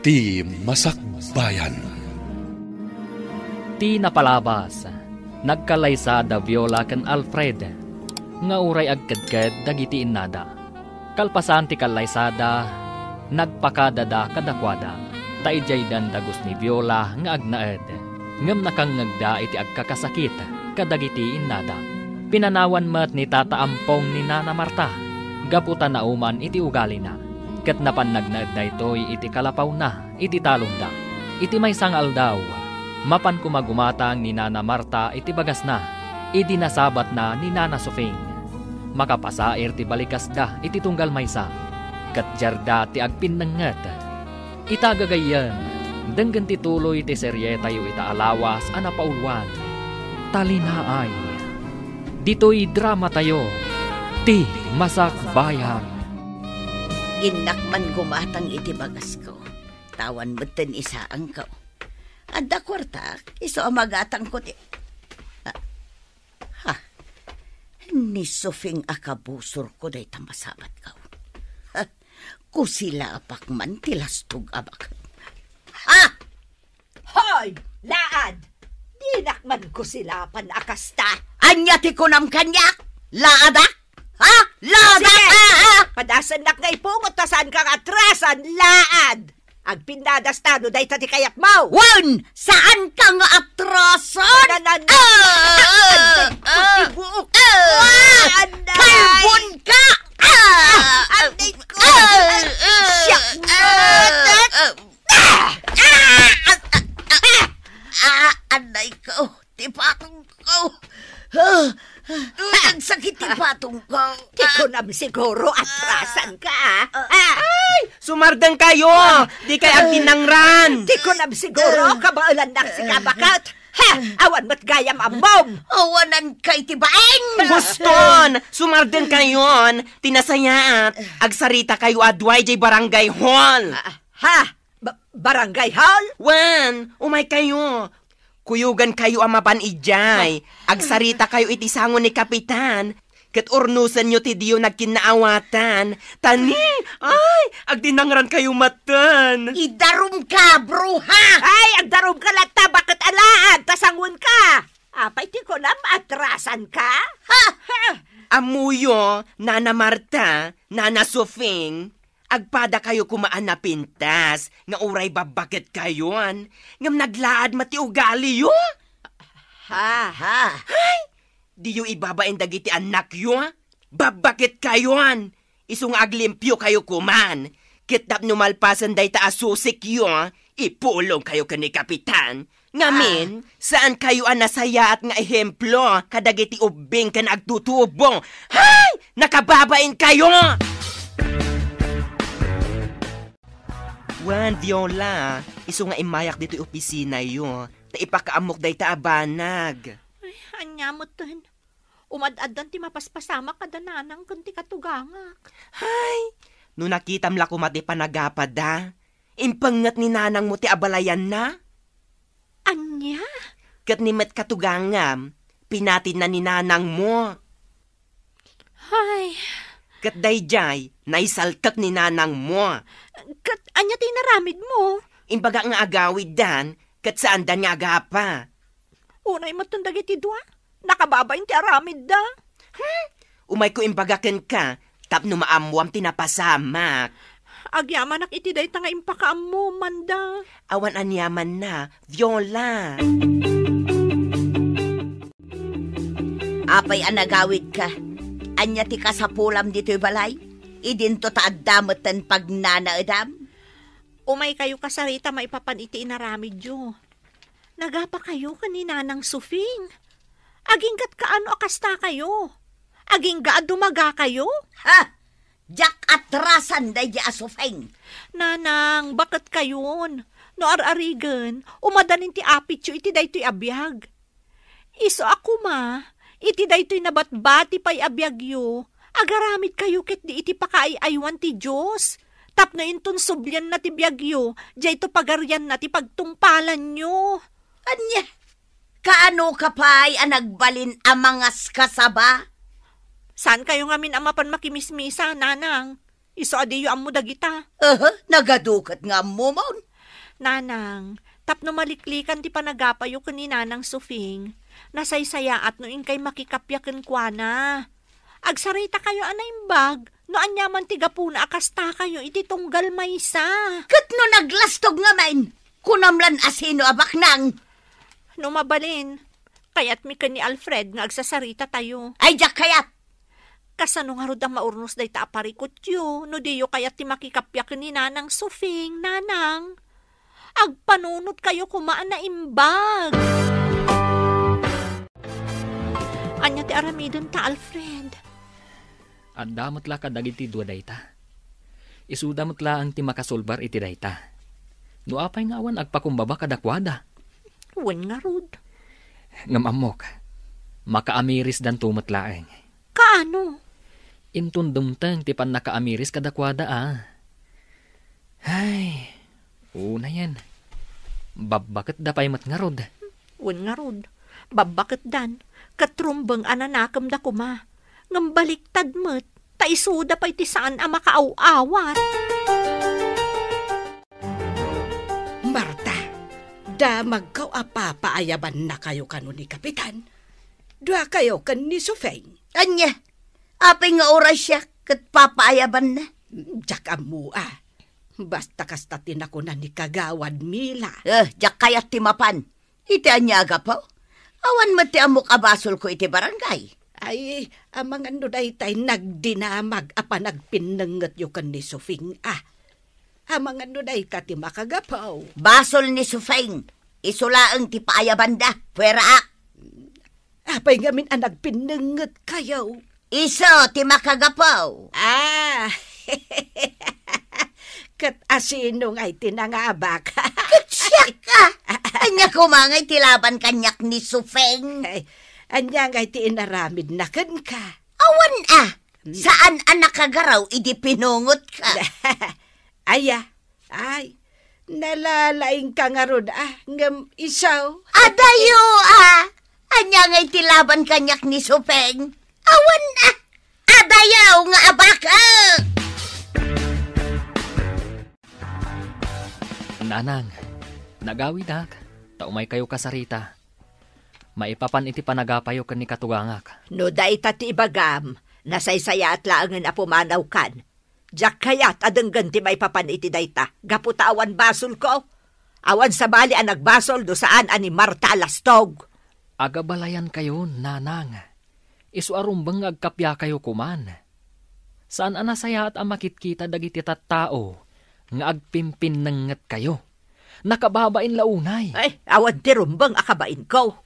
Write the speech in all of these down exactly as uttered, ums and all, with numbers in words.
Ti Masakbayan. Ti napalabas, nagkallaysa da Viola ken Alfred, nga uray agkedked dagiti innada. Kalpasan ti kallaysada, nagpakadada kadakuada, ta idiay danda Gus ni Viola nga agnaed, ngem nakangngegda iti agkakasakit kadagiti innada. Pinanawan met ni Tata Ampong ni Nana Marta, gapu ta nauman iti ugalina, ket napan nagnaed daytoy iti kalapawna iti talongda. Iti maysa nga aldaw, mapan koma gumatang ni Nana Marta iti bagasna idi nasabatna ni Nana Sofing. Makapasair ti balikasda iti tunggal maysa, ket diarda ti agpinnengnget. Ita gagayyem, denggen ti tuloy ti serietayo ita a lawas a napauluan, Talinaay. Ditoy dramatayo, Ti Masakbayan. Innak man gumatang iti bagasko, ta awan metten isaangko. Adda kuartak, isu a magatangko ti, ah, ha, ni Sofing a kabusorko dayta masabatko. Ha, kusilapak man ti lastog a baket. Ha! Hoy, laad! Dinak man kusilapan a kasta. Ania ti kunam kaniak? Laadak? Ha? Laadak? Sige! Ah, ah! Padasennak nga ipungot ta saanka nga atrasan, laad! Agpinnadas ta no dayta ti kayatmo! Wen! Saanka nga atrasan? Nanananda! Ah! Ah! Buok! Ah! Anay! Kalbonka! Ah! Anay ko! Ah! Siak! Ah! Ah! Ah! Ah! Ah! Anay ko! Ti patong ko! Ah! Agsakit ti patong ko! Ti kunam siguro, atrasan ka, ah! Ah! Ay! Sumardeng kayo! Di kay agtinangran! Ti kunam siguro, kabaelannak sika, baket! Ha! Awan met gayam ammom! Awanan kay ti baeng! Boston! Sumardeng kayon! Ti nasayaat, agsarita kayo a dua idiay barangay hall! Ah, ha? Ba-, barangay hall? Wen, umay kayo. Kuyogan kayo a mapan idiay. Agsarita kayo iti sango ni Kapitan. Ket urnosenyo ti diyo nagkinnaawatan. Ta ni, ay, agtinangran kayo maten. Idarumka, bruha! Ay, agdarumka latta, baket alaad, ta sangoenka. Apay ti kunam, atrasanka? Ha! Ha! Ammoyo, Nana Marta, Nana Sofing, agpada kayo koma a napintas nga uray babbaket kayon, ngem naglaad met ti ugaliyo. Ha, ha. Ay! Diyo ibabain dagiti annakyo? Babbaket kayon! Isu nga aglimpio kayo koman, ket tapno malpasen dayta a susikyo, ipulong kayo ken ni Kapitan. Ngamin, ah, saan kayo a nasayaat nga ehemplo kadagiti ubbing ken agtutubo. Hay! Nakababain kayo! Wen, Viola, isu nga immayak ditoy opisinayo, ta ipakaammok dayta a banag. Ay, ania metten? Umad-addan ti mapaspasamak kada nanang ken ti katugangak. Hay! No nakitam la koma ti panagapada, impengnget ni nanangmo ti abalayanna. Ania? Ket ni met katugangam, pinatinna ni nanangmo. Hay! Ket daydiay, naisaltek ni nanangmo. Ket ania ti inaramidmo? Imbaga nga agawiddan, ket saandan nga agapa. Unay metten dagiti dua, nakababain ti aramidda. Hmm? Umayko imbaga kenka, tapno maammoam ti napasamak. Agyamanak iti dayta nga impakaammomanda. Awan aniamanna, Viola. Apay a nagawidka? Ania ti kasapulam ditoy balay? Idinto ta adda metten pagnanaedam? Umaykayo kasarita maipapan iti inaramidyo. Nagapakayo ken ni Nanang Sufing. Agingga't kaano a kastakayo? Agingga a dumagakayo? Ha! Diak atrasan daydi a Sufing. Nanang, baketkayon. No ar-arigen, umadanin ti apityo iti daytoy a biag. Isu a koma, iti daytoy nabatbati pay a biagyo, agaramidkayo ketdi iti pakaay-aywan ti Dios, tapno inton sublianna ti biagyo, dayto pagarianna ti pagtungpalanyo. Ania? Kaanoka pay a nagbalin a mangaskasaba? Saankayo ngamin a mapan makimismisa, nanang. Isu a diyo ammo dagita. Aha, nagadu ket nga ammomon. Nanang, tapno maliklikan ti panagapayo ken ni Nanang Sufing, nasaysayaat no inkay makikappia kenkuana. Agsaritakayo a naimbag no aniaman ti gapuna a kastakayo iti tunggal maysa. Ket no naglastog ngamin, kunam lan a sino a baknang? No mabalin, kayatmi ken ni Alfred nga agsasaritatayo. Ay, diak kayat! Kasano ngarud a maurnos dayta a parikutyo no diyo kayat ti makikappia ken ni Nanang Sufing, Nanang? Agpanunotkayo koma a naimbag. Ania ti aramidenta, Alfred? Adda met la kadagiti dua dayta. Isuda met laeng ti makasulbar iti dayta. No apay nga awan agpakumbaba kadakuada? Wen ngarud. Ngem ammok, makaamirisdanto met laeng. Kaano? Inton dumteng ti pannakaamiris kadakuada a. Ay, unayen. Babbaketda pay met ngarud. Wen ngarud, babbaketdan, ket rumbeng a nanakemda koma. Ngem baliktad met, ta isuda pay ti saan a makaaw-awat. Marta, damagko a papaayabannakayo kano ni Kapitan. Duakayo ken ni Sufeng. Ania? Apay nga uray siak ket papaayabanna? Diak ammo a. Basta kasta ti nakuna ni Kagawad Mila. Eh, diak kayat ti mapan. Iti ania a gapu? Awan met ti ammok a basolko iti barangay. Ay, amangan no daytay nagdinamag a panagpinnengetyo ken ni Sufing a. Amangan no dayta ti makagapu. Basol ni Sufing. Isu laeng ti paayabanda. Pueraak. Apay ngamin a nagpinnengetkayo? Isu ti makagapu. Ah. Ket asino ngay ti nangabak? Ket siak a! Ania koma ngay ti laban kaniak ni Sufeng? Ay, ania ngay ti inaramidna kenka? Awan a! Hmm. Saan a nakagaraw idi pinungotka? Aya, ay, nalalaingka ngarud a, ngem isu. Adayo a! Ania ngay ti laban kaniak ni Sufeng? Awan a! Adayo nga abak a! Nanang, nagawidak, ta umaykayo kasarita. Maipapan iti panagapayo ken ni katugangak. No dayta ti ibagam, nasaysayaat laengen a pumanawkan. Diak kayat a denggen ti maipapan iti dayta, gapu ta awan basolko. Awan sabali a nagbasol no saan a ni Marta a lastog. Agabalayankayo, Nanang. Isu a rumbeng nga agkapiakayo koman. Saan a nasayaat a makitkita dagiti tattao nga agpimpinnengetkayo. Nakababain la unay. Ay, awan ti rumbeng a kabainko.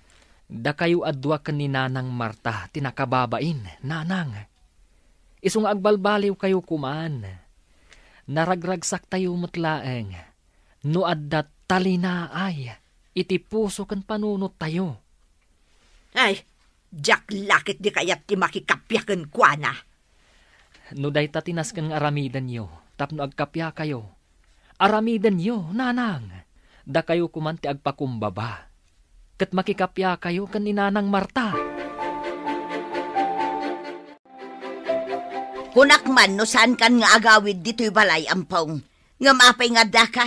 Dakayo a dua ken ni Nanang Marta ti nakababain, Nanang. Isu nga agbalbaliwkayo koman. Naragragsaktayo met laeng no adda talinaay iti puso ken panunottayo. Ay, diak la ketdi kayat ti makikappia kenkuana. No dayta ti nasken nga aramidenyo tapno agkappiakayo, aramidenyo, Nanang. Dakayo koman ti agpakumbaba, ket makikappiakayo ken ni Nanang Marta. Kunak man no saankan nga agawid ditoy balay, Ampong. Ngem apay nga addaka?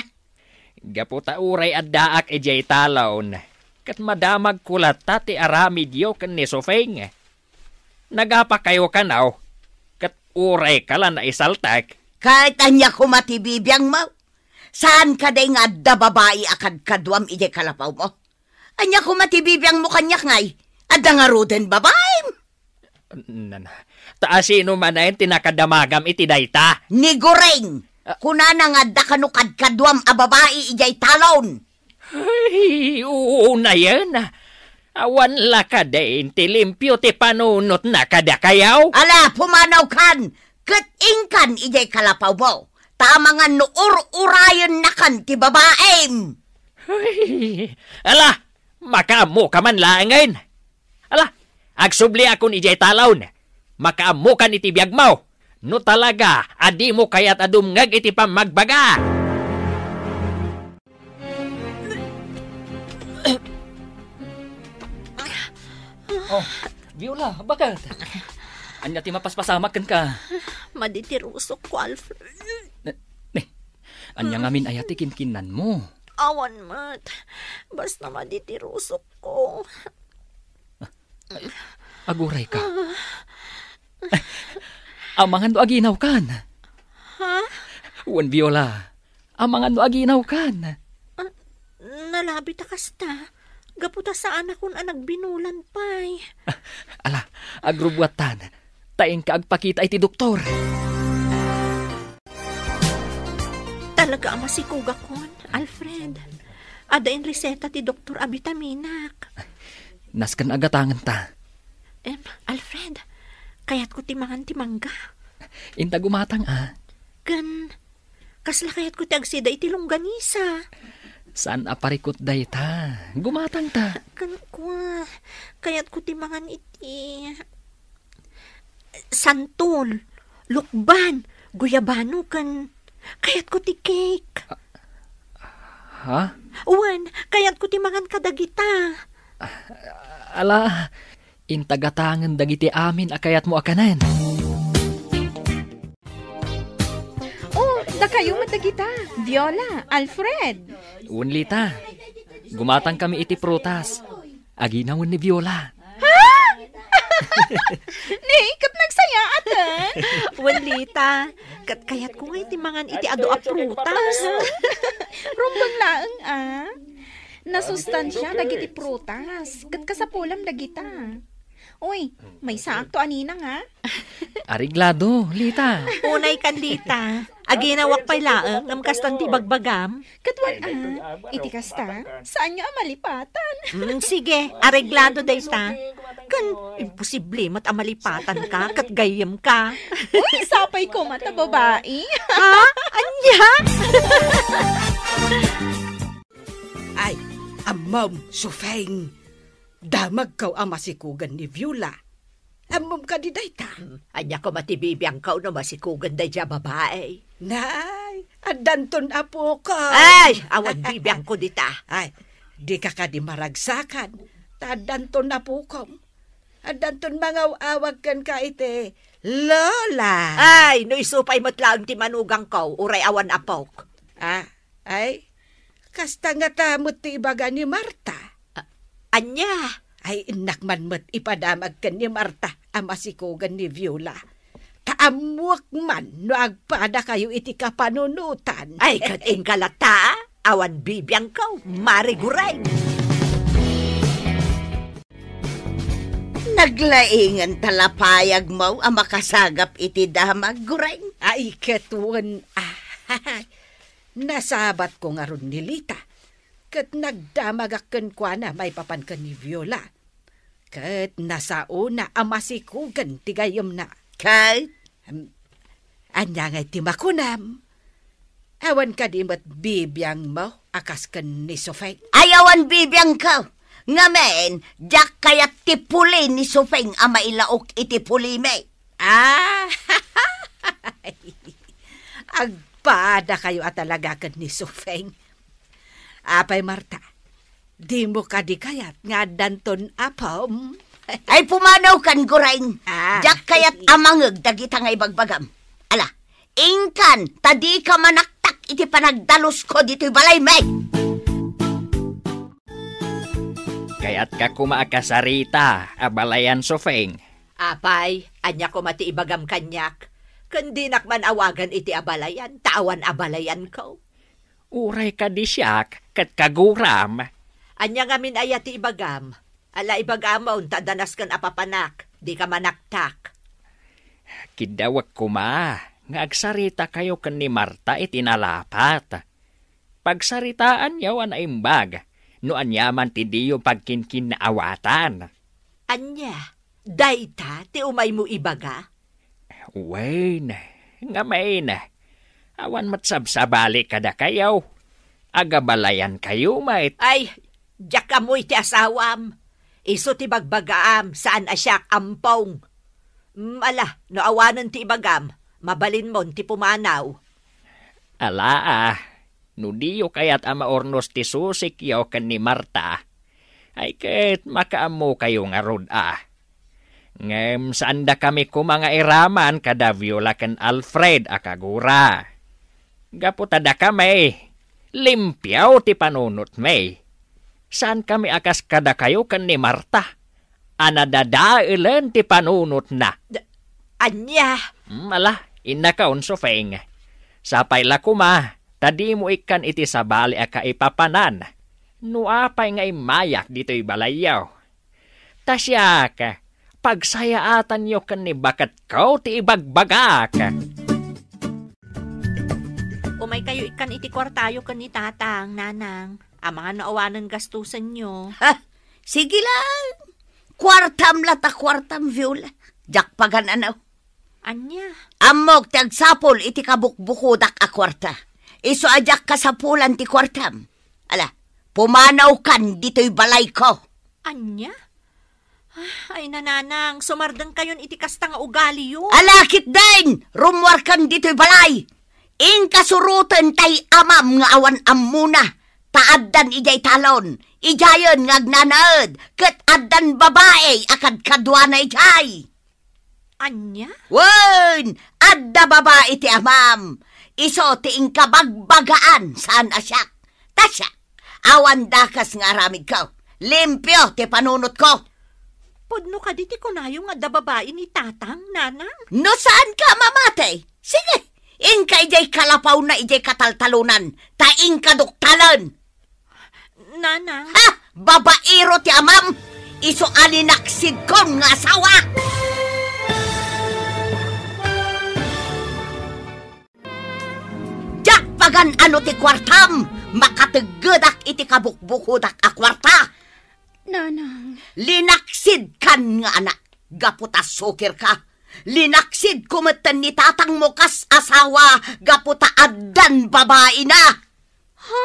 Gapu ta uray addaak idiay talon, ket madamagko latta ti aramidyo ken ni Sufeng. Nagapakayo kano, ket urayka la naisaltek. Ket ania koma ti bibiangmo? Saan kadi nga adda babai a kadkaduam idiay kalapawmo? Ania koma ti bibiangmo kaniak ngay? Adda ngaruden babaim? Nana, ta asino manen ti nakadamagam iti dayta? Ni Goreng! Ah. Kunana nga adda kano kadkaduam a babai idiay talon. Ay, unayen. Awan la kadin ti limpio ti panunotna kadakayo? Ala, pumanawkan, ket inkan idiay kalapawmo. Ta amangan no ur-urayennakan ti babaim. Ay, ala, makaammoka man laengen. Ala, agsubliakon idiay talon. Makaammokan iti biagmo. No talaga a dimo kayat a dumngeg iti pammagbaga. Oh, Viola, baket? Ania ti mapaspasamak kenka? Madi ti rusokko, Alfred. Ne, ne, ania ngamin aya ti kinkinnanmo? Awan met. Basta madi ti rusokko. Agurayka. Amangan no aginawkan. Ha? Wen, Viola. Amangan no aginawkan. Ah, nalabi ta kasta. Gapu ta saanakon a nagbinulan pay. Ala, agrubbuattan. Ta inka agpakita iti doktor. Talaga a masikogakon, Alfred. Adda inreseta ti doktor a bitaminak. Nasken a gatangenta. Em, Alfred, kayatko ti mangan ti mangga. Inta gumatang, a. Ken, kasla kayatko ti agsida iti longganisa. Saan a parikut dayta. Gumatangta. Ken kua, kayatko ti mangan iti santol, lukban, guyabano, ken kayatko ti cake. Ha? Wen, kayatko ti mangan kadagita. Ala, inta gatangen dagiti amin a kayatmo a kanen. Oh, dakayo met dagita. Viola, Alfred. Wen, Lita. Gumatangkami iti prutas. Aginawen ni Viola. Ha? Ni, ket nagsayaaten? Wen, Lita, ket kayatko nga iti mangan iti adu a prutas. Rumbeng laeng, a. Nasustansia dagiti prutas, ket kasapulam dagita. Uy, maysaakto a ninang, a. Areglado, Lita. Unay kan, Lita. Aginawak pay laeng, ngem kastan ti bagbagam. Ket wen, a, iti kasta, saanyo a malipatan. Mm, sige, areglado dayta. Ken, imposible met a malipatanka, ket gayyemka. Uy, sapay koma ta babai. Ha? Ania? Ay, ammom, Sufeng. Damagko a masikogen ni Viola. Ammom kadi dayta? Hmm, ania koma ti bibiangko no masikogen daydiay a babai? Nay, addanton apokom. Ay, awan bibiangko dita. Ay, dika kadi maragsakan, ta addanton apokom. Addanton mangaw-awag kenka iti Lola. Ay, no isu pay met laeng ti manugangko, uray awan apok. Ah, ay, kasta ngata met ti ibaga ni Marta. A-, ania? Ay, innak man met ipadamag ken ni Marta a masikogen ni Viola. Ta ammoek man no agpadakayo iti kapanunotan. Ay, ket inka latta, awan bibiangko, Mari Gureng. Naglaingan ta la payagmo a makasagap iti damag, Gureng. Ay, ket wen, ah, nasabatko ngarud ni Lita, ket nagdamagak kenkuana maipapan ken ni Viola. Ket nasaona a masikogen ti gayyemna. Ket? Em, ania ngay ti makunam? Awan kadi met bibiangmo a kas ken ni Sufeng? Ay, awan bibiangko. Ngamin, diak kayat ti puli ni Sufeng a mailaok iti pulimi. Ah! Agpadakayo a talaga ken ni Sufeng. Apay, Marta, dimo kadi kayat nga addanton apom? Ay, pumanaw kan, Gureng. Ah. Diak kayat a mangngeg dagita nga ibagbagam. Ala, inkan, ta dika manaktak iti panagdalusko ditoy balaymi. Kayatka koma a kasarita, abalayan, Sufeng. Apay, ania koma ti ibagam kaniak? Ken dinak man awagan iti abalayan, ta awan abalayanko. Uray kadi siak ket kaguram. Ania ngamin aya ti ibagam? Ala, ibagamon ta adda nasken a papanak, dika manaktak. Kiddawek koma nga agsaritakayo ken ni Marta iti nalapat. Pagsaritaanyo a naimbag no aniaman ti diyo pagkinkinnaawatan. Ania? Dayta ti umaymo ibaga? Wen, ngamin, awan met sabsabali kadakayo. Agabalayankayo met. Ay, diak ammo iti asawam. Isu ti bagbagaam, saan a siak, ampong. Mm, ala, no awanen ti ibagam, mabalinmon ti pumanaw. Ala, a, no diyo kayat a maurnos ti susikyo ken ni Marta, ay ket makaammokayo ngarud a. Ngem saandakami koma nga iraman kada Viola ken Alfred a kagura. Gapu ta dakami, Limpio ti panunotmi. Saankami a kas kadakayo ken ni Marta, a nadadaelen ti panunotna. Da-, ania? Hmm, ala, innaka, Unsufeng. Sapay la koma, ta dimo ikkan iti sabali a kaipapanan. No apay nga immayak ditoy balayyo. Ta siak, pagsayaatanyo ken ni baketko ti ibagbagak. Umaykayo ikkan iti kuartayo ken ni Tatang, Nanang. Amangan no awanen gastusenyo. Ha? Sige lang. Kuartam la ta kuartam, Viola. Diak pagan-ano. Ania? Ammok ti agsapul iti kabukbukodak a kuarta. Isu a diak kasapulan ti kuartam. Ala, pumanawkan ditoy balayko. Ania? Ah, ay, Nanang, sumardengkayon iti kasta nga ugaliyo. Ala, ketdin! Rummuarkan ditoy balay! Inka suroten tay amam nga awan ammona, ta addan idiay talon, idiayen nga agnanaed, ket addan babai a kadkaduana idiay. Ania? Wen, adda babai ti amam. Isu ti inkabagbagaan, saan a siak. Ta siak, awan dakes nga aramidko. Limpio ti panunotko. Pudno kadi ti kunayo nga adda babai ni Tatang, Nanang? No saanka a mamati, sige, inka idiay kalapawna idiay kataltalonan, ta inka duktalen. Nanang. Ha! Babaero ti amam! Isu a linaksidkon nga asawa! Diak pagan-ano ti kuartam! Makateggedak iti kabukbukodak a kuarta! Nanang. Linaksidkan nga anak, gapu ta sukirka. Linaksidko metten ni tatangmo kas asawa, gapu ta addan babaina. Ha?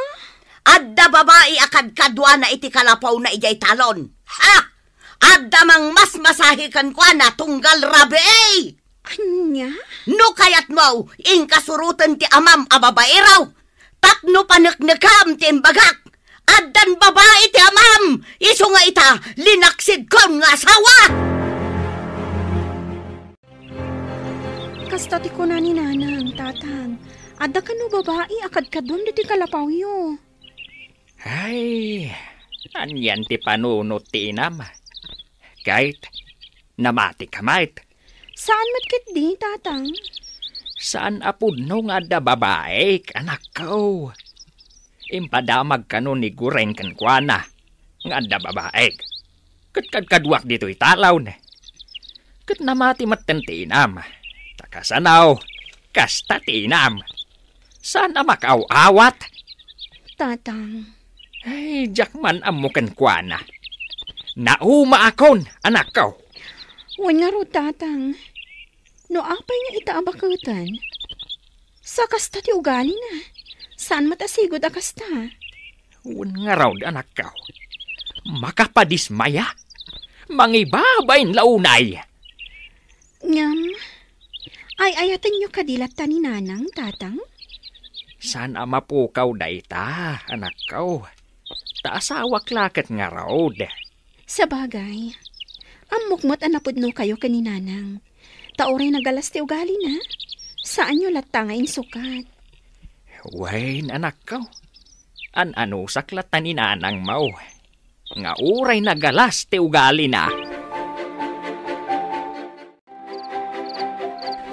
Adda babai a kadkaduana iti kalapawna idiay talon. Ha? Adda mangmasmasahi kenkuana tunggal rabii. Ania? No kayatmo, inka suroten ti amam a babaero. Tapno paneknekam ti imbagak. Addan babai ti amam. Isu nga ita, linaksidkon nga asawa. Kasta ti kuna ni Nanang, Tatang, adda kano babai a kadkaduam ditoy kalapawyo? Ay, anian ti panunot ti inam? Ket, namatika met? Saan met ketdi, Tatang. Saan a pudno nga adda babaik, anakko. Impadamag kano ni Gureng kenkuana nga adda babaik. Ket kadkaduak ditoy talon. Ket namati metten ti inam. Ta kasano, kasta ti inam. Saan a makaaw-awat? Tatang. Ay, diak man ammo kenkuana. Naumaakon, anakko. Wen ngarud, Tatang. No apay nga ita a baketen, sa kasta ti ugalina, saan met a sigud a kasta. Wen ngarud, anakko. Makapadismaya. Mangibabain la unay. Ngem, ay-ayatenyo kadi latta ni Nanang, Tatang? Saan a mapukaw dayta, anakko. Ta asawak la ket ngarud. Sabagay, ammok met a napudnokayo ken ni Nanang. Ta uray nagalas ti ugalina, saanyo latta nga insukat. Wen, anakko. An-anusak latta ni Nanangmo nga uray nagalas ti ugalina.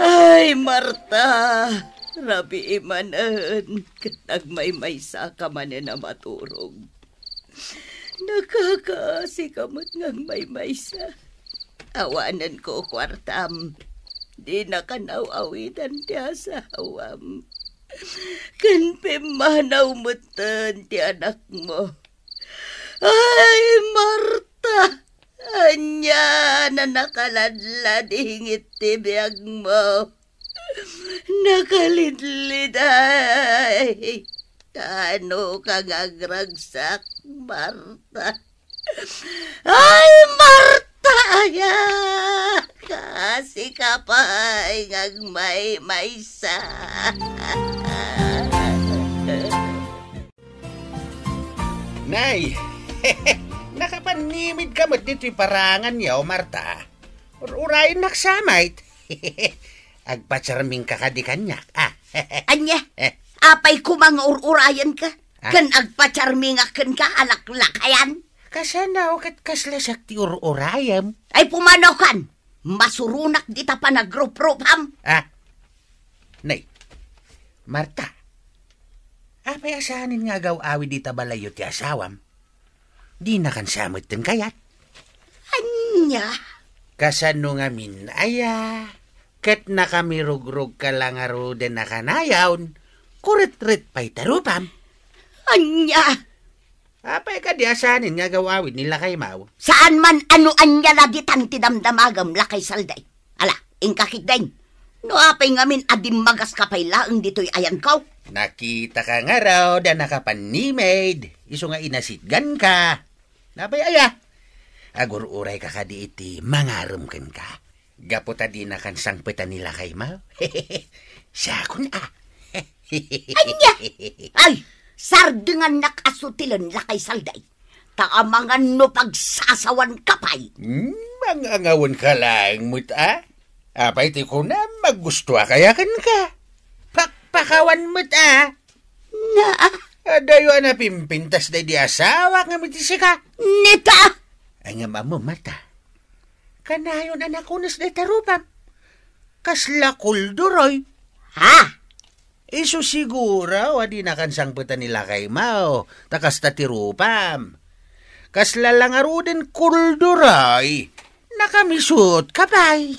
Ay, Marta, rabii manen, ket agmaymaysaka manen a maturog. Nakakaasika met nga agmaymaysa. Awanen ko kuartam. Dinaka naaw-awitan ti asawam. Ken pimmanaw metten ti anakmo. Ay, Marta! Ania a nakaladladingit ti biagmo? Nakalidliday! Kaano ka nga agragsak, Marta? Ay, Marta aya! Kaasika pay nga agmaymaysa. Nay, nakapannimidka met ditoy paranganyo, Marta. Ur-urayennak sa met. Agpacharmingka kadi kaniak, a? Ania? Eh. Apay koma nga ur-urayenka? Ah? Ken agpacharmingak kenka a laklakayan? Kasano ket kasla siak ti ur-urayem? Ay, pumanaw kan! Masuronak dita panagruprupam. Ah, nay, Marta, apay a saanen nga agaw-awid ita balayyo ti asawam? Dina kan sa metten kayat? Ania? Kasano ngamin aya? Ket nakamirugrog ka la ngaruden a kanayon, kuretret pay ta rupam. Ania? Apay kadi a saanen nga agaw-awid ni Lakay Maw? Saan man a no ania la ditan ti damdamagem, Lakay Salday. Ala, inka ketdin. No apay ngamin a dimmagaska pay laeng ditoy ayanko? Nakitaka ngarud a nakapannimed, isu nga inasitganka. Apay aya? Agur-urayka kadi iti mangarem kenka? Gapu ta dina kan sangpetan ni Lakay Maw? Siakon a. Ania? Ay, sardengannak a sutilen, Lakay Salday. Ta amangan no pagsasawanka pay. Hmm, mangangawanka laeng met a? Apay ti kunam, aggustoak aya kenka? Pakpakawan met a. Na? Adayo a napimpintas daydi asawak ngem iti sika. Neta! Ay, ngem ammo, Marta. Kanayon a nakunes dayta rupam. Kasla kulduroy. Ha? Isu siguro a dina kan sangpetan ni Lakay Maw, ta kasta ti rupam. Kasla la ngaruden kulduroy. Nakamisotka pay.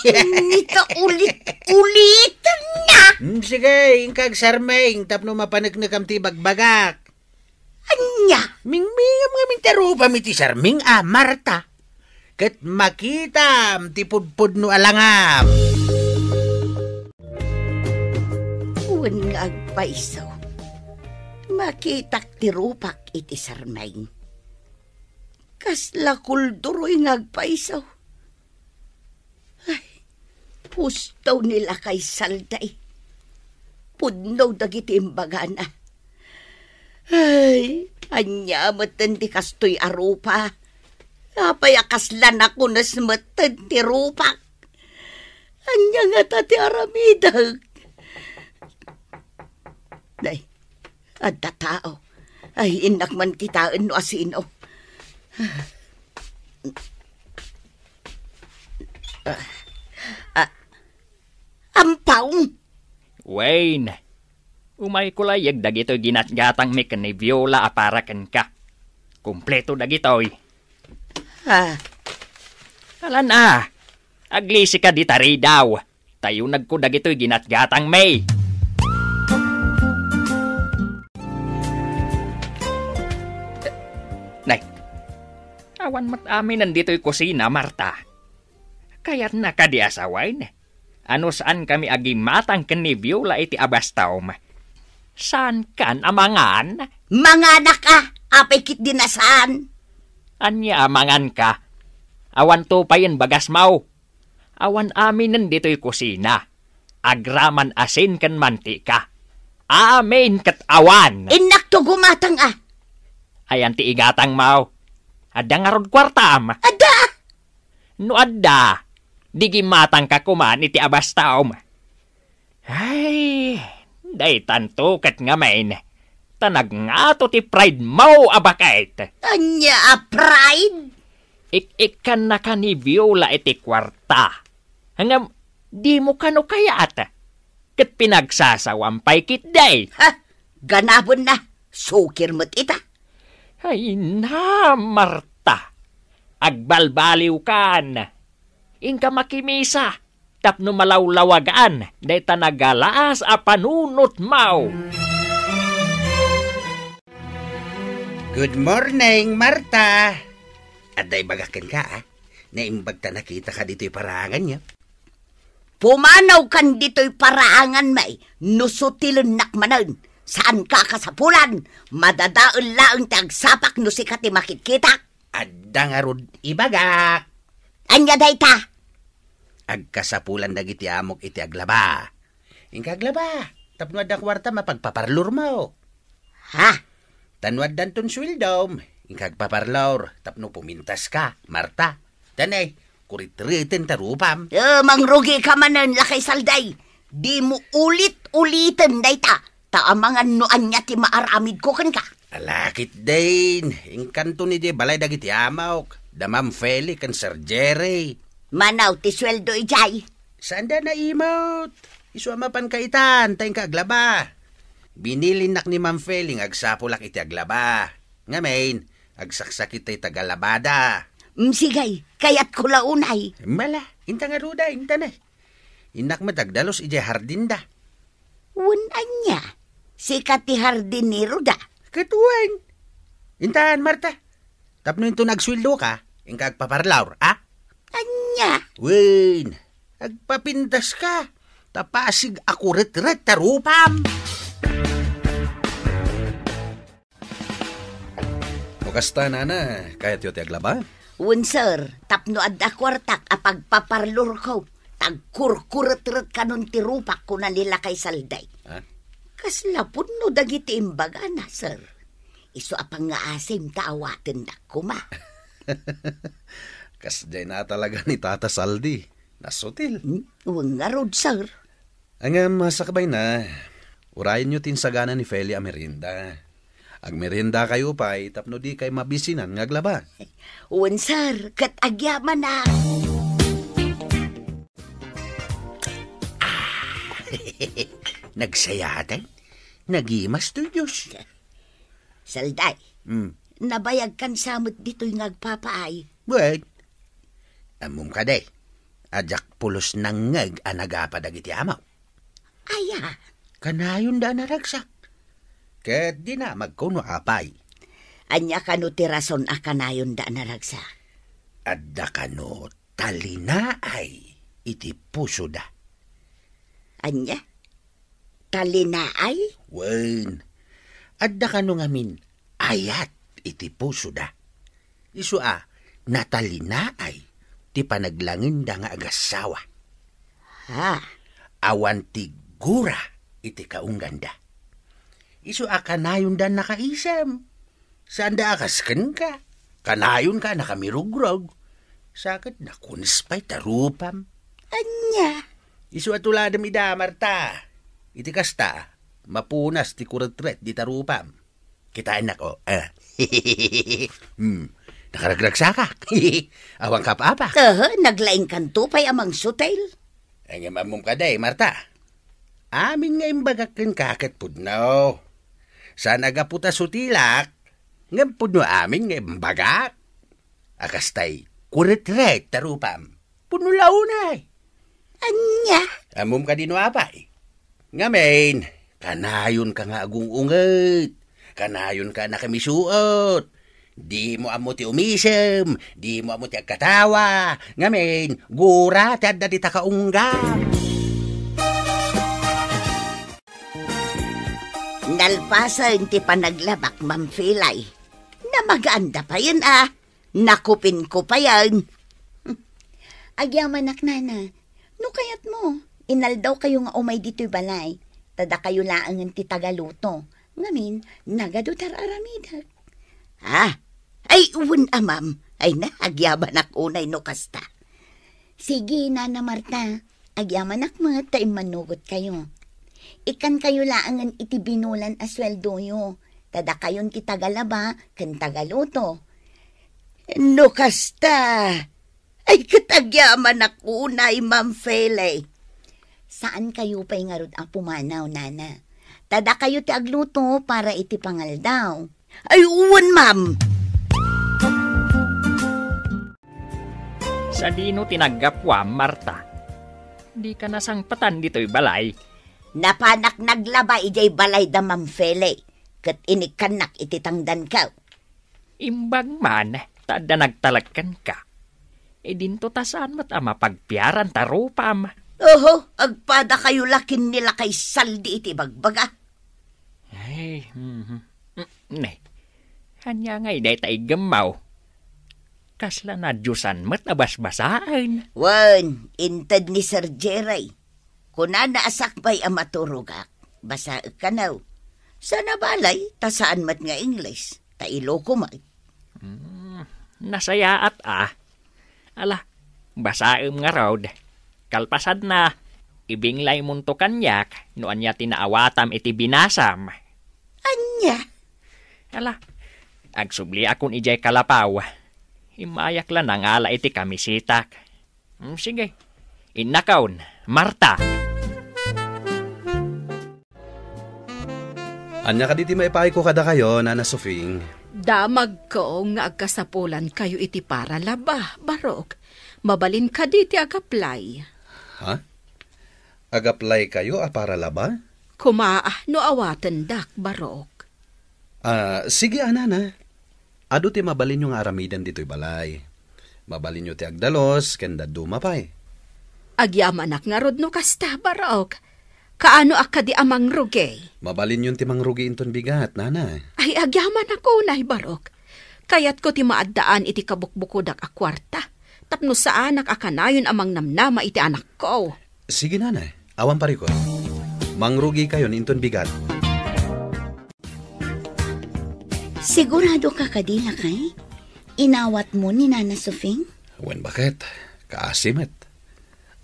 Neta, ulit-uliten na. Hmm, sige, inka agsarming tapno mapaneknekam ti ibagbagak. Ania? Mingmingem ngamin ti rupam iti sarming a, Marta. Ket makitam ti pudpudno a langam. Wen nga agpayso, makitak ti rupak iti sarming. Kasla kulduroy nga agpayso. Ay, husto ni Lakay Salday. Pudno dagiti imbagana. Ay, ania metten ti kastoy a rupa? Apay a kasla nakunes metten ti rupak? Ania ngata ti aramidek? Nay, adda tao. Ay, innak man kitaen no asino. Ah, ah, Ampaw! Wayne, umayko layag dagitoy ginatgatangmi ken ni Viola a para kenka. Kompleto dagitoy. Ah. Alan a, aglisika dita ridaw. Tayonagko dagitoy ginatgatangmi. Nay, awan met aminen ditoy kusina, Marta. Kayatna kadi a sawen? A no saankami a gimmatang ken ni Viola iti abastom, saankan a mangan? Manganak a, apay ketdi a saan? Ania a manganka? Awanto payen bagasmo. Awan aminen ditoy kusina. Agraman asin ken mantika. Amin ket awan. Innakto gumatang a. Ayan ti igatangmo. Adda ngarud kuartam? Adda! No adda, di gimmatangka koman iti abastom. Ay, daytanto ket ngamin, ta nagngato ti pride mo a baket. Ania a pride? Ik-ikkannaka ni Viola iti kuarta. Ngem, dimo kano kayat? Ket pinagsasawam pay ketdi. Ha? Ganabenna, sukir met ita. Ay na, Marta, agbalbaliwkan. Inka makimisa tapno malawlawagan dayta nagalaas a panunotmo. Good morning, Marta. Adda ibagak kenka, a. Naimbag ta nakitaka ditoy paraanganyo. Pumanawkan ditoy paraanganmi no sutilennak manen. Saanka a kasapulan, madadael laeng ti agsapak no sika ti makitkitak. Adda ngarud ibagak. Ania dayta? Agkasapulan dagiti amok iti aglaba. Inka aglaba, tapno adda kuarta mapagpaparlormo. Ha? Ta no addanton sueldom, inka agpaparlor, tapno pumintaska, Marta. Ta ne, kuretreten ta rupam. Eh, mangrugika manen, Lakay Salday. Dimo ulit-uliten dayta. Ta amangan no ania ti maaramidko kenka. Alakit din, inkanto ni di balay dagiti amok, da Ma'am Feli ken Sir Jerry. Manaw ti sueldo idiay? Saanda naimot. Isu a mapan kaitan, ta inka aglaba. Binilinnak ni Ma'am Feli nga agsapulak iti aglaba. Ngamin, agsaksakit tay tagalabada. Mm, sige, kayatko la unay. Mala, inta nga ruda, inta na. Innak met agdalus idiay hardinda. Wen ania? Sika ti hardinero da? Ket wen. Intan, Marta. Tapno inton agsueldoka, inka agpaparlor, a? Ania? Wen, agpapintaska. Ta pasig a kuretret ta rupam. No kasta, nana, kayatyo ti aglaba? Wen, sir, tapno adda kuartak a pagpaparlorko, ta agkurkuretret kanon ti rupak, kuna ni Lakay Saldi. Ha? Kasla pudno dagiti imbagana, sir. Isu a pangngaasim ta awatendak koma. Kasdiay na talaga ni Tata Saldi. Nasutil. Hmm? Wen ngarud, sir. Ngem, sakbayna, urayenyo ti insagana ni Feli a merienda. Agmeriendakayo pay tapno dikay mabisinan nga aglaba. Wen, sir, ket agyamanak. Nagsayatan? Nagimas toy Dios. Saldi, hmm, nabayagkan sa met ditoy nga agpapaay. Wen, ammom kadi, a diak pulos nangngeg a nagapa dagiti amok. Aya? Kanayonda a naragsak. Ket dinamagko no apay. Ania kano ti rason a kanayonda a naragsak? Adda kano talinaay iti pusoda. Ania? Talinaay? Wen, adda kano ngamin ayat iti pusoda. Isu a natalinaay ti panaglangenda nga agassawa. Ha? Awan ti gura iti kaungganda. Isu a kanayonda nakaisem. Saanda a kas kenka. Kanayonka a nakamirugrog. Sa ket nakunes pay ta rupam. Ania? Isu a tuladem ida, Marta. Iti kasta, mapunas ti kuretret dita rupam. Kitaennak, o. Ah. Hmm. Nakaragragsakak. Awan kap-apak. Aha, naglaingkanto pay a mangsutil. Ngem ammom kadi, Marta. Amin nga imbagak kenka ket pudno. Saan a gapu ta sutilak, ngem pudno amin nga imbagak. A kastay, kuretret ta rupam. Pudno la unay. Ania? Ammom kadi no apay? Ngamin, kanayonka nga agung-unget. Kanayonka a nakamisuot. Dimo ammo ti umisem, dimo ammo ti agkatawa. Ngamin, gura ti adda dita kaunggam. Nalpasen ti panaglabak, Ma'am Felay. Namagaanda payen a. Nakupinko payen. Agyamanak, nana. No kayatmo, inaldawkayo nga umay ditoy balay. Ta dakayo laengen ti tagaluto. Ngamin, nagadu ti ar-aramidek. Ah, ay, wen a, ma'am. Ay na, agyamanak unay no kasta. Sige, Nana Marta. Agyamanak met ta immannugotkayo. Ikkankayo laengen iti binulan a sueldoyo, ta dakayon ti tagalaba ken tagaluto. No kasta, ay, ket agyamanak unay, Ma'am Fele. Saankayo pay ngarud a pumanaw, Nana. Ta dakayo ti agluto para iti pangaldaw. Ay, wen, ma'am. Sadino ti naggapuam, Marta? Dika nasangpetan ditoy balay? Napanak naglaba idiay balay da Ma'am Fele, ket inikkannak iti tangdanko. Imbag man, ta adda nagtalek kenka. Idinto ta saan met a mapagpiaran ta rupam. Oho, agpadakayo la ken ni Lakay Saldi iti bagbaga. Ay, mhm. Mm, ne. Ania ngay dayta iggemmaw? Kasla nadiosan met a basbasaen. Wen, inted ni Sir Jerry. Kunana a sakbay a maturogak. Basaek kano. Sana balay, ta saan met nga Ingles, ta Iloko met. Hmm, nasayaat a. Ala, basaem ngarud. Kalpasanna, ibinglaymonto kaniak no ania ti naawatam iti binasam. Ania? Ala, agsubliakon idiay kalapaw. Immayak la nangala iti kamisitak. Mm, sige. Innakon, Marta. Ania kadi ti maipaayko kadakayo, Nana Sofing? Damagko nga agkasapulankayo iti paralaba, Barok. Mabalin kadi ti agaplay? Ha? Agaplaykayo a paralaba? Koma, no awatendak, Barok. Ah, sige, a, Nana. Adu ti mabalinyo nga aramiden ditoy balay. Mabalinyo ti agdalus ken dadduma pay. Agyamanak ngarud no kasta, Barok. Kaano a kadi a mangrugi? Mabalinyon ti mangrugi inton bigat, Nana. Ay, agyamanak unay, Barok. Kayatko ti maaddaan iti kabukbukodak a kuarta tapno saanak a kanayon a mangnamnama iti anakko. Sige, Nana. Awan parikut. Mangrugikayon inton bigat. Sigurado ka kadi, lakay? Inawatmo ni Nana Sofing? Wen, baket. Kaasi met.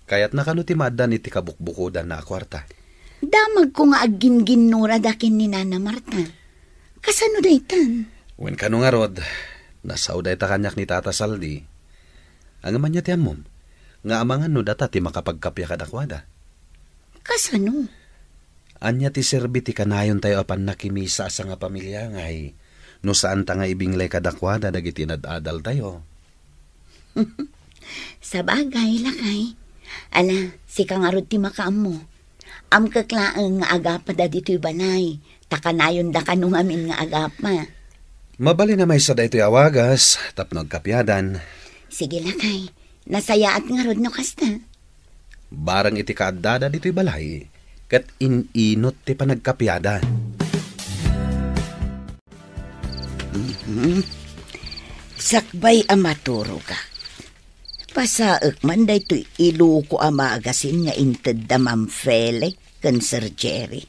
Kayatna kano ti maaddaan iti kabukbukodanna a kuarta? Damagko nga aggingginnurada ken ni Nana Marta. Kasano daytan? Wen, kano ngarud, nasao dayta kaniak ni Tata Saldi. Ngem ania ti ammom, nga amangan no data ti makapagkappia kadakuada? Kasano? Ania ti serbi ti kanayontayo a pannakimisa a sangapamilia ngay no saanta nga ibinglay kadakuada dagiti inad-adaltayo? Sabagay, lakay. Ala, sika ngarud ti makaammo. Amkek laeng nga agapada ditoy balay, ta kanayonda kano ngamin nga agapa. Mabalin a maysa daytoy a wagas tapno agkappiadan. Sige, lakay. Nasayaat ngarud no kasta. Bareng iti kaaddada ditoy balay, ket in-inut ti panagkappiada. Mhm. Sakbay a maturogak, pasaek man daytoy iluko a magasin nga intedda Ma'am Fele ken Sir Jerry.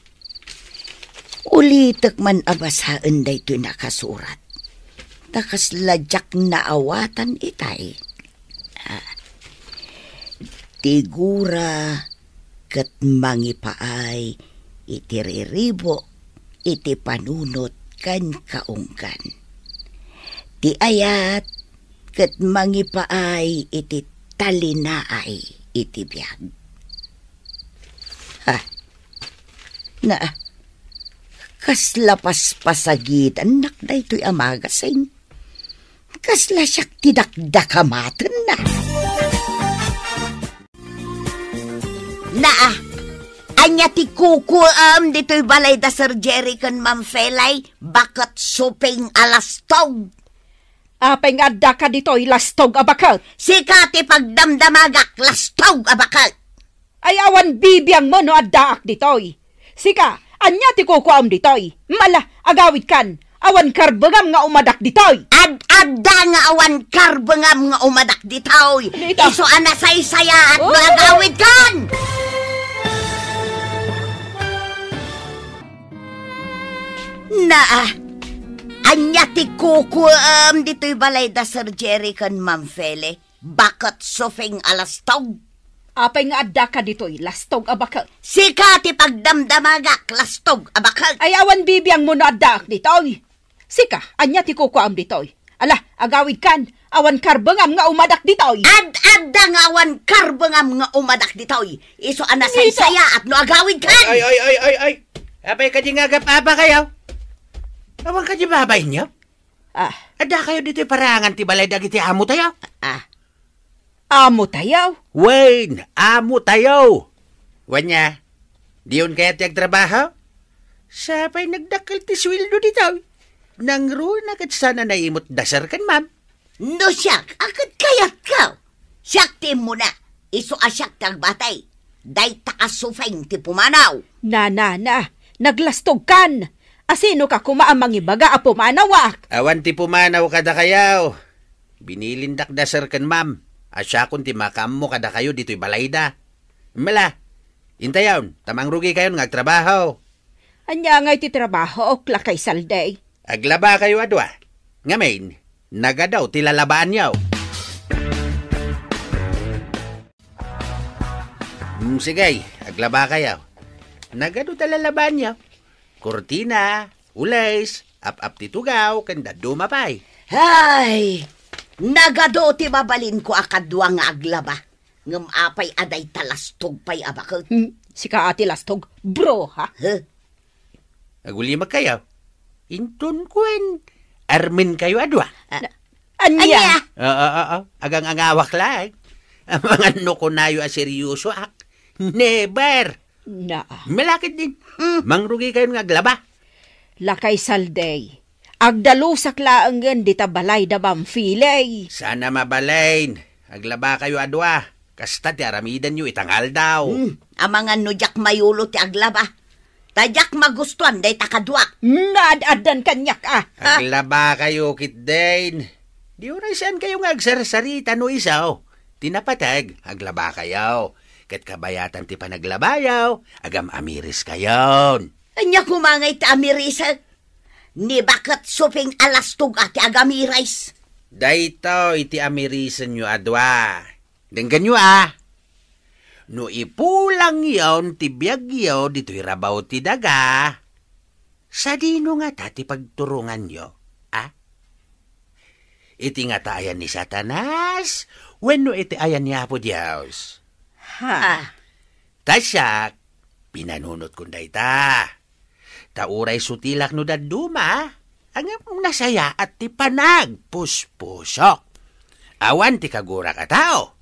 Ulitek man a basaen daytoy nakasurat, ta kasla diak naawatan itay. Ah, ti gura ket mangipaay iti riribuk iti panunot ken kaunggan. Ti ayat ket mangipaay iti talinaay iti biag. Ah, na, kasla paspasagidannak daytoy a magasin. Kasla siak ti dakdakama tenna. Naa, ania ti kukuem ditoy balay da Sir Jerry ken Ma'am Felay? Baket suping a lastog. Apay nga addaka ditoy, lastog a baket? Sika ti pagdamdamagak, lastog a baket. Ay, awan bibiangmo no addaak ditoy. Sika, ania ti kukuam ditoy? Mala, agawidkan. Awan karbengam nga umadak ditoy. Ad-adda nga awan karbengam nga umadak ditoy. Nita. Isu a nasaysayaat no Oh! agawidkan. Naa, ania ti kukuam ditoy balay da Sir Jerry ken Ma'am Fele? Baket suping a lastog. Apay nga addaka ditoy, lastog a baket? Sika ti pagdamdamagak, lastog a baket. Ay, awan bibiangmo no addaak ditoy. Sika, ania ti kukuam ditoy? Ala, agawidkan, awan karbengam nga umadak ditoy. Ad-adda nga awan karbengam nga umadak ditoy. Isu a nasaysayaat no agawidkan. Ay, ay, ay, ay, ay. Apay kadi nga agap-apakayo? Awan kadi babainyo? Ah. Addakayo ditoy parangan ti balay dagiti amotayo? Ah. Amotayo? Wen, amotayo. Wen nia, diyon kayat ti agtrabaho? Sapay nagdakkel ti sueldo ditoy. Nangruna ket saan a naimut da Sir ken Ma'am. No siak, a ket kayatko. Siak ti immuna. Isu a siak ti agbatay. Dayta a suping ti pumanaw. Na, na, na. Naglastogkan. Asinoka koma a mangibaga a pumanawak? Awan ti pumanaw kadakayo. Binilindak da Sir ken Ma'am a siakon ti makaammo kadakayo ditoy balayda. Mala, intayon, ta mangrugikayon nga agtrabaho. Ania ngay ti trabahook, Lakay Saldi? Aglabakayo a dua. Ngamin, nagadu ti lalabaanyo. Hmm, sige, aglabakayo. Nagadu ti lalabaanyo. Kurtina, ules, Ap-ap ti tugaw, ken dadduma pay. Ay, nagadu ti mabalinko a kadua nga aglaba. Ngem apay a dayta lastog pay a baket? Hmm, sika a ti lastog, bruha. Huh? Agulimagkayo. Inton kuen, armenkayo a dua. Ah, ania? Ania? Oo, oo. Agang-angawak laeng. Amangan no kunayo a seryosoak. Never. Na. Malakid din. Mm. Mangrugikayon nga aglaba. Lakay Saldi. Agdalusak laengen dita balay da Ma'am Fili. Saan a mabalin. Aglabakayo a dua. Kasta ti aramidenyo ita nga aldaw. Hmm, amangan no diak mayulo ti aglaba. Ta diak magustuan dayta kadua. Naad-addan kaniak, a. Aglabakayo ketdin. Di uray saankayo nga agsarsarita no isu ti napateg, aglabakayo. Ket kabayatan ti panaglabayo, agam-amiriskayon. Ania koma ngay ti amirisek? Ni baket suping a lastog a ti agamiris. Daytoy ti amirisenyo a dua. Denggenyo, a. No ipulangyon ti biagyo ditoy rabaw ti daga, sadino ngata ti pagturonganyo, a? Iti ngata ayan ni Satanas wenno iti ayan ni Apo Dios? Ha? Ta siak, pinanunotkon dayta. Ta uray sutilak no dadduma, ngem nasayaat ti panagpuspusok. Awan ti kagurak a tao.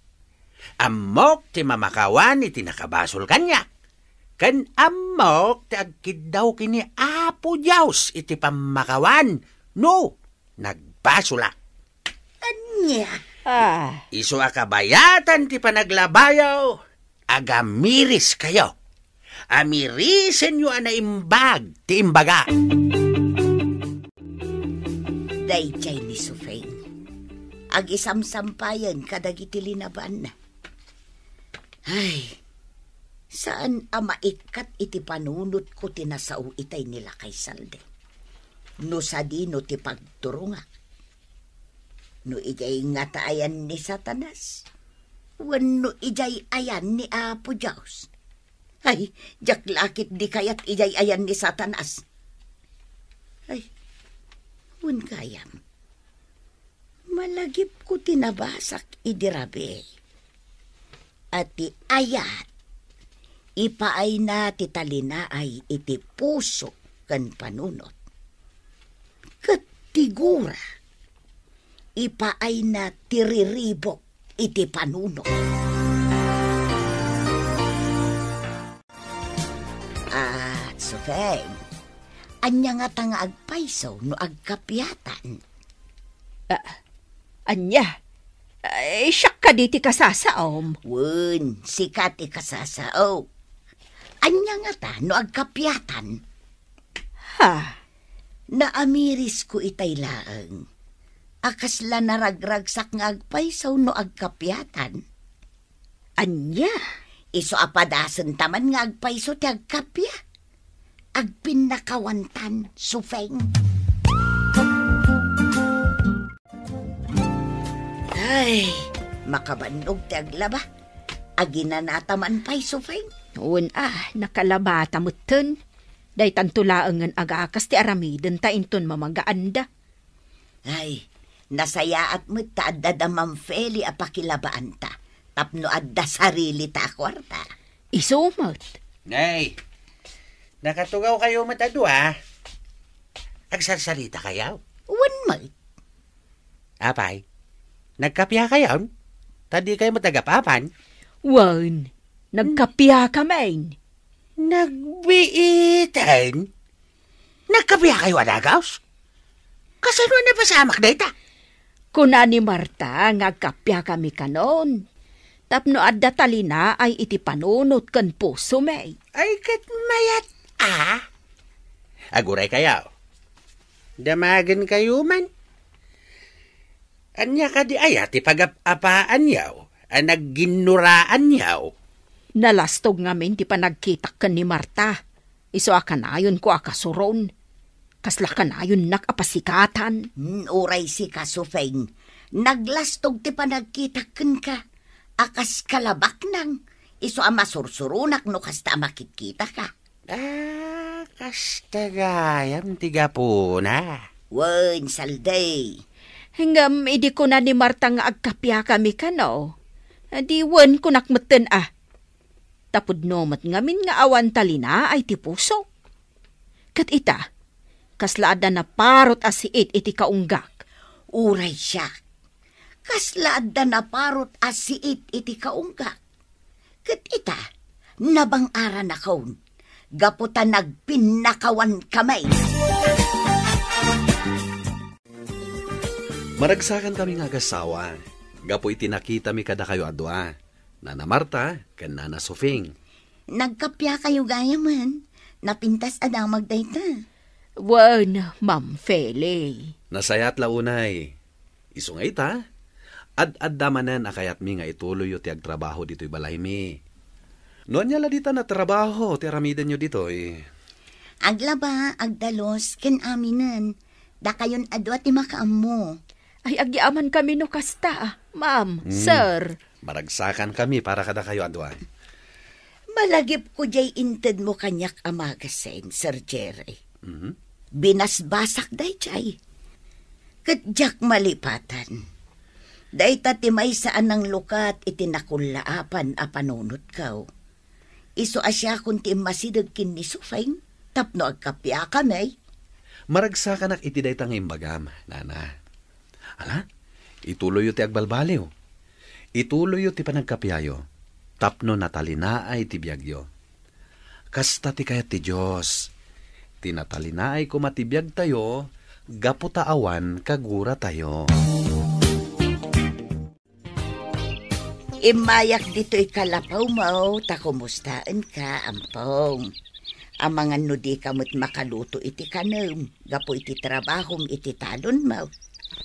Ammok ti mamakawan iti nakabasol kaniak. Ken ammok ti agkiddaw ken ni Apo Dios iti pammakawan no nagbasolak. Ania? Ah. Isu a kabayatan ti panaglabayo, agamiris kayo. Amirisenyo a naimbag ti imbaga. Daydiay ni Sufeng. Agisamsampayen kadagiti linabanna. Ay, saan a maikkat iti panunotko ti nasao itay ni Lakay Saldi. No sadino ti pagturongak. No idiay ngata ayan ni Satanas, wenno idiay ayan ni Apo Dios. Ay, diak la ketdi kayat idiay ayan ni Satanas. Ay, wen gayam. Malagipko ti nabasak idi rabii a ti ayat, ipaayna ti talinaay iti puso ken panunot. Ket ti gura, ipaayna ti riribuk iti panunot. Ah, Sufeng, ania ngata nga agpayso no agkapiatan? Ah, ania? Ay, siak kadi ti kasasaom? Wen, sika ti kasasaom. Ania ngata no agkapiatan? Ha? Naamirisko itay laeng a kasla naragragsak nga agpayso no agkapiatan. Ania? Isu a padasenta man nga agpayso ti agkapia. Agpinnakawantan, Sufeng. Ay, makabannog ti aglaba. Aginanata man pay, Sufeng. Wen a, nakalabata metten. Daytanto laengen agakas ti aramidenta inton mamagaanda. Ay, nasayaat met ta adda da Ma'am Feli a pakilabaanta tapno adda sarilita a kuarta. Isu met. Nay, nakatugaw kayo met a dua. Agsarsarita kayo? Wen met. Apay, nagkapia kayon? Ta di kayo met nagapapan? Wen, nagkapia kamin. Nagbiiten? Nagkapia kayo a dagus? Kasano a napasamak dayta? Kuna ni Marta nga agkapia kami kanon, tapno adda talinaay iti panunot ken pusomi. Ay, ket mayat a? Aguray kayo. Damagen kayo man. Ania kadi aya ti pagap-apaanyo a nagginnuraanyo? Nalastog ngamin ti panagkitak ken ni Marta. Isu a kanayonko a kasuron. Kasla kanayonnak a pasikatan. Hmm, uray sika, Sufeng. Naglastog ti panagkitak kenka a kas kalabaknang. Isu a masursuronak no kasta a makitkitaka. Ah, Kasta gayam ti gapuna. Wen, Saldi. Ngem idi kuna ni Marta nga agkapiakami kano, di wen kunak metten a, tapudno met ngamin nga awan talinaay ti pusok. Ket ita, kasla adda naparot a siit iti kaunggak. Uray siak, kasla adda naparot a siit iti kaunggak. Ket ita, nabang-aranakon, gapu ta nagpinnakawan kami. Maragsakankami nga agasawa, gapu iti nakitami kadakayo a dua, Nana Marta ken Nana Sofing. Nagkapiakayo gayamen, napintas a damag dayta. Wen, Ma'am Feli. Nasayaat la unay. Isu nga ita, ad-adda manen a kayatmi nga ituloyyo ti agtrabaho ditoy balaymi. No ania la dita natrabaho ti aramidenyo ditoy? Aglaba, agdalus, ken aminen. Dakayon a dua ti makaammo. Ay, agyamankami no kasta, ma'am, Hmm. sir. Maragsakankami para kadakayo a dua. Malagipko diay intedmo kaniak a magasin, Sir Jerry. Mhm. Binasbasak daydiay. Ket diak malipatan. Dayta ti maysa a nanglukat iti nakullaapan a panunotko. Isu a siakon ti immasideg ken ni Sufeng tapno agkapiakami. Maragsakanak iti dayta nga imbagam, Nana. Ala, ituloyyo ti agbalbaliw. Ituloyyo ti panagkapiayo tapno natalinaay ti biagyo. Kasta ti kayat ti Dios. Ti natalinaay koma ti biagtayo gapu ta awan kaguratayo. Immayak ditoy kalapawmo ta kumustaenka, Ampong. Amangan no dika met makaluto iti kanem gapu iti trabahom iti talonmo.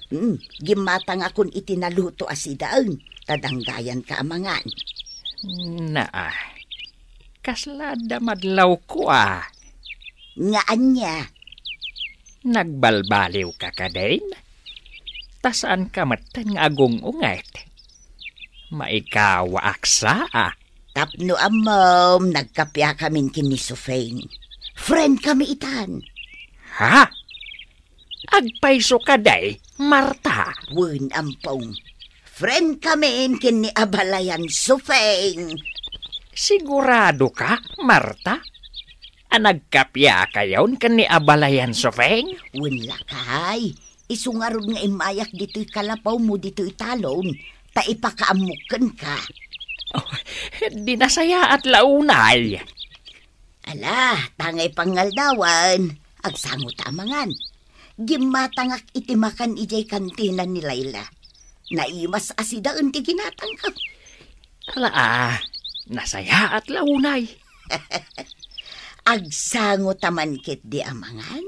Hmm, gimmatangakon iti naluto a sidaen, ta danggayanka a mangan. Naa, kasla adda madlawko a. Nga ania? Nagbalbaliwka kadin? Ta saanka metten nga agung-unget. Maikawaak sa a. Tapno ammom, nagkapiakamin ken ni Sufeng. Friend kami itan. Ha? Agpayso kadi, Marta? Wen, Ampong. Friend kamin ken ni abalayan Sufeng. Sigurado ka, Marta? A nagkapiakayon ken ni abalayan Sufeng? Wen lakay, isu ngarud nga immayak ditoy kalapawmo ditoy talon, ta ipakaammok kenka. Oh, di nasayaat la unay. Ala, tangay pangaldawan, agsango ta a mangan. Gimmatangak iti makan idiay kantina ni Laila. Naimas a sidaen ti ginatangko. Ala, ah, nasayaat la unay. Agsango ta man ketdi a mangan.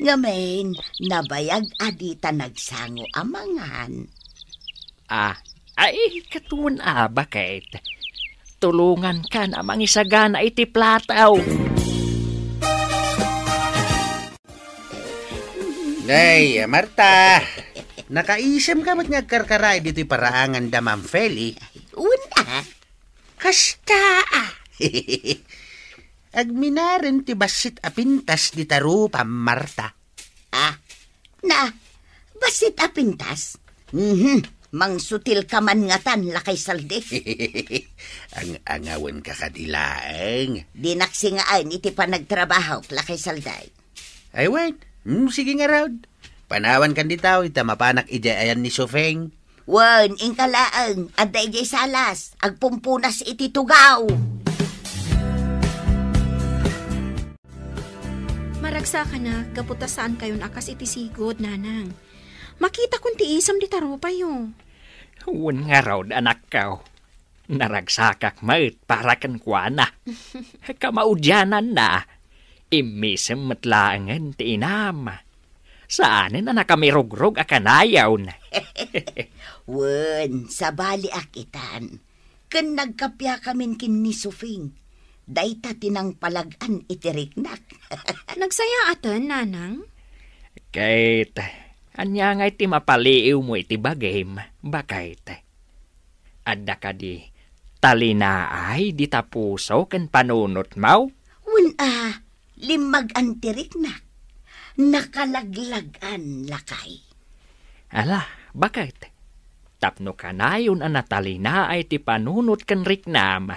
Ngamin, nabayag a dita nagsango a mangan. Ah, ay, katuen a, baket. Tulongankan a mangisagana iti plataw. Nay, Marta, nakaisem ka met nga agkarkaraay ditoy paraangan da Ma'am Feli? Una. Kasta, ah. Agminaren ti bassit a pintas dita rupa, Marta. Ah, na, bassit a pintas? Mhm. Mangsutil ka man ngatan, lakay Saldi. Ang-angawen ka kadi laeng. Dinak singaan iti panagtrabahok, lakay Saldi. Ay, wen. Hmm, sige ngarud. Panawan kan ditaw, ita mapanak idiay ayan ni Sufeng. Wen, inka laeng, adda idiay salas, agpumpunas iti tugaw. Maragsakanak, gapu ta saankayon a kas iti sigud, nanang. Makitakon ti isem dita rupayo. Wen ngarud, anakko. Naragsakak met para kenkuana. Kamaudiananna, immisem met laengen ti inam. Saanen a nakamirugrog a kanayon. Wen, sabaliak itan. Ken nagkapiakamin ken ni Sufing. Dayta ti nangpalag-an iti riknak. Nagsayaaten, nanang? Ket, ania ngay ti mapaliiwmo iti bagim, baket? Adda kadi talinaay dita puso ken panunotmo? Wen a, Limmagan ti riknak. Nakalaglag-an, lakay. Ala, baket? Tapno kanayon a natalinaay ti panunot ken riknam,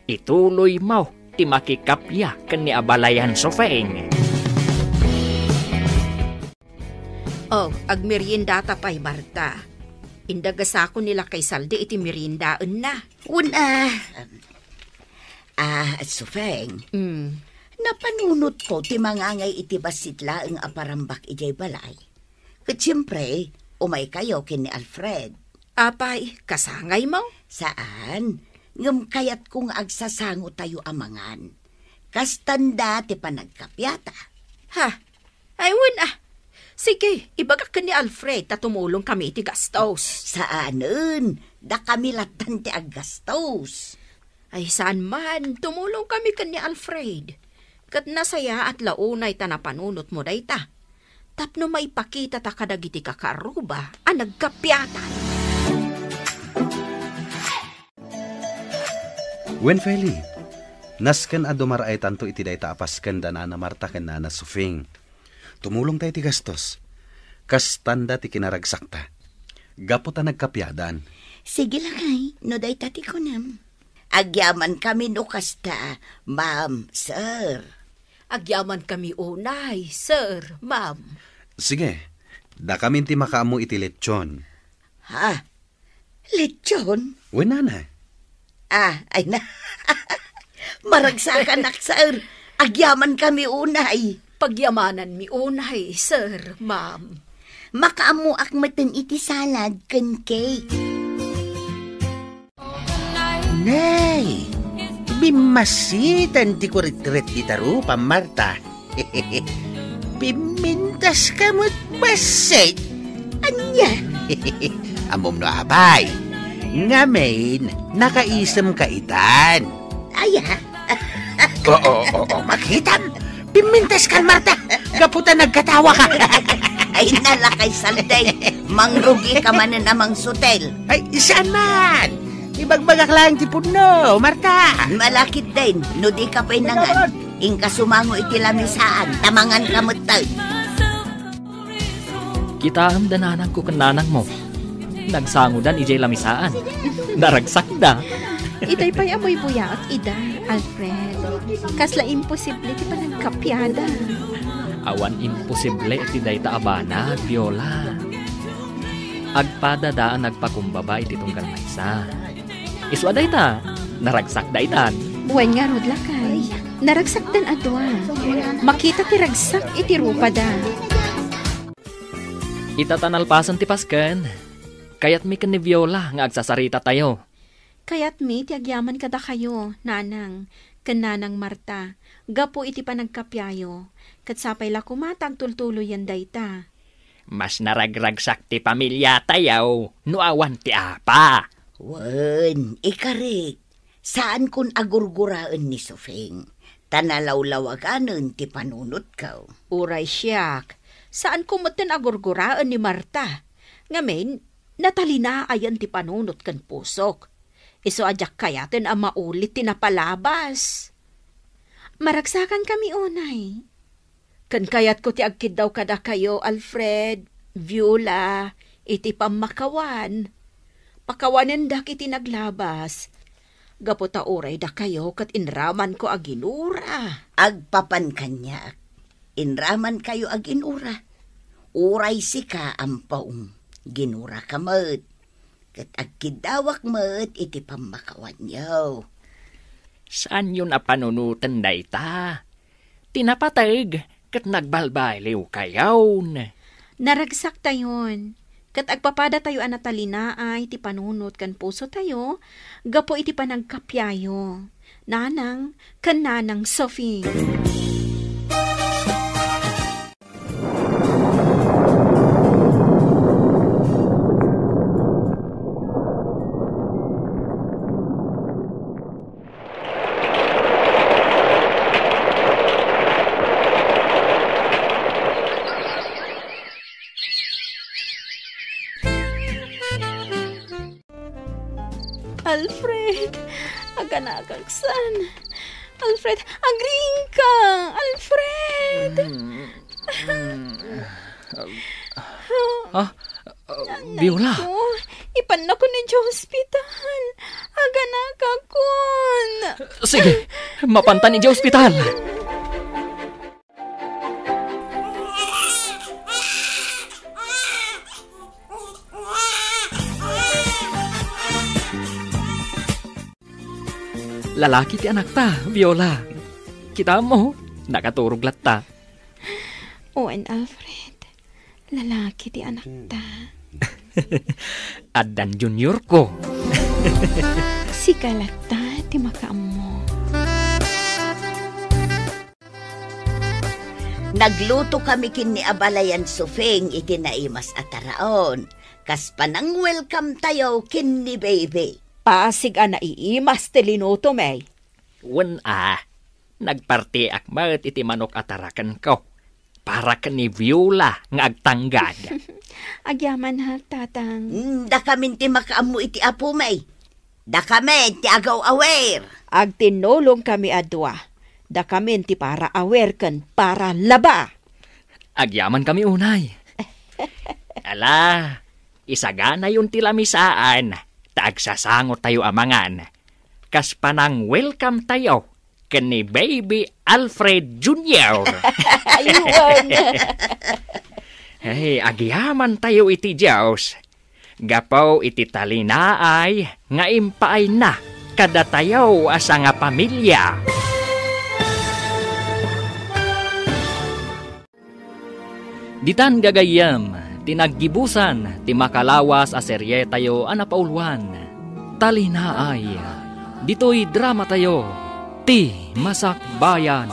ituloymo ti makikappia ken ni abalayan Sofeng. Oh, agmeriendata pay, Marta. Indagasako ni Lakay Saldi iti meriendaenna. Wen a, ah, Sofeng, Mm. napanunotko ti mangangay iti bassit laeng a parambak idiay balay. Ket siempre, umaykayo ken ni Alfred. Apay, kasangaymo? Saan, ngem kayatko nga agsasangotayo a mangan. Kastanda ti panagkappiata. Ha? Ay, wen a. Sige, ibagak ken ni Alfred ta tumulongkami iti gastos. Saanen, dakami lattan ti aggastos. Ay, saan man, tumulongkami ken ni Alfred. Ket nasayaat la unay ta napanunotmo dayta. Tapno maipakitata kadagiti kakaarruba a nagkappiatan. Wen, Feli, nasken a dumaraaytanto iti dayta a pasken da Nana Marta ken Nana Sofing. Tumulongta iti gastos. Kastanda ti kinaragsakta. Gapu ta nagkappiadan. Sige, lakay, no dayta ti kunam. Agyamankami no kasta, ma'am, sir. Agyamankami unay, sir, ma'am. Sige, dakamin ti makaammo iti lechon. Ha? Lechon? Wen, nana. Ah, ay na. Maragsakanak, sir. Agyamankami unay. Pagyamananmi unay, sir, ma'am. Makaammoak metten iti salad ken cake. Nay, bimmasiten ti kuritkurit ti tarupam, Marta. Pimmintaska met bassit. Ania? Ammom no apay. Ngamin, nakaisemka itan. Aya? Oo, oo, oo, makitam. Pimmintaskan, Marta. Gapu ta nagkatawaka. Ay, na, Lakay Saldi. Mangrugika manen a mangsutel. Ay, saan man? Ibagbagak laeng ti pudno, Marta. Malakitden, no dika pay nangan. Inka sumango iti lamisaan, ta manganka metten. Kitaem da nanangko ken nanangmo. Nagsangodan idiay lamisaan. Naragsakda. Itay pay a buybuyaak ida, Alfred. Kasla imposible ti panagkappiada. Awan imposible iti dayta a banag, Viola. Agpadada a nagpakumbaba iti tunggal maysa. Isu a dayta, naragsakda itan. Wen ngarud, lakay. Naragsakdan a dua. Makita ti ragsak iti rupada. Ita ta nalpasen ti Pasken, kayatmi ken ni Viola nga agsasaritatayo. Kayatmi ti agyaman kadakayo, Nanang, ken Nanang Marta, gapu iti panagkappiayo, ket sapay la koma ta agtultuloyen dayta. Mas naragragsak ti pamiliatayo no awan ti apa. Wen, ikarik, saankon a gurguraen ni Sofing, ta nalawlawaganen ti panunotko. Uray siak, saanko metten a gurguraen ni Marta. Ngamin, natalinayan ti panunot ken pusok. Isu a diak kayaten a maulit ti napalabas. Maragsakankami unay. Ken kayatko ti agkiddaw kadakayo, Alfred, Viola, iti pammakawan. Pakawanendak iti naglabas. Gapu ta uray dakayo ket inramanko a ginura. Agpapan kaniak. Inramankayo a ginura. Uray sika, ampong, ginuraka met. Ket agkiddawak met iti pammakawanyo. Saanyon a panunoten dayta? Ti napateg ket nagbalbaliwkayon. Naragsaktayon, ket agpapadatayo a natalinaay ti panunot ken pusotayo gapu iti panagkappiayo. Nanang ken Nanang Sophie. Alfred, aganakaksan. Alfred, agriingka! Alfred! Mm, mm. Ah, ah, Viola. Ko, ipannakon idiay ospital. Aganakakon. Sige, mapantan idiay ospital. Lalaki ti anakta, Viola. Kitam, nakaturog latta. Wen, Alfred. Lalaki ti anakta. Addan junior ko. Sika latta ti makaammo. Nagluto kami ken ni Abalayan Sufing iti naimas a taraon. Kas panang-welcome tayo ken ni Baby. Pasig a naiimas ti linuto, May. Wen a, nagpartiak met iti manok a tarakenko. Para ken ni Viola nga agtanggad. Agyaman, ha, Tatang. Mm, dakamin ti makaammo iti Apo, May. Dakamin ti agaw-awer. Agtinnulong kami a dua. Dakamin ti para awer ken para laba. Agyaman kami unay. Ala, isaganayon ti lamisaan, ta agsasango tayo a mangan. Kas panang-welcome tayo ken ni Baby Alfred Junior. Aywan. Ay, agyaman tayo iti Dios. Gapu iti talinaay nga impaayna kadatayo a sangapamilia. Ditan gagayyem ti naggibusan ti makalawas a serietayo a napauluan, Talinaay. Ditoy dramatayo, Ti Masakbayan.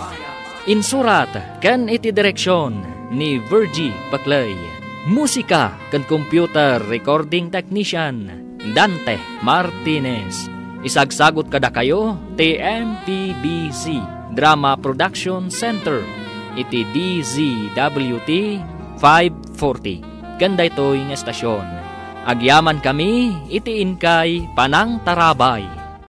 Insurat ken iti direksion ni Virgie Paclay. Musika ken computer recording technician, Dante Martinez. Isagsagut kadakayo ti M P B C Drama Production Center iti D Z W T five forty. Ken daytoy nga estasion, agyamankami iti inkay panangtarabay.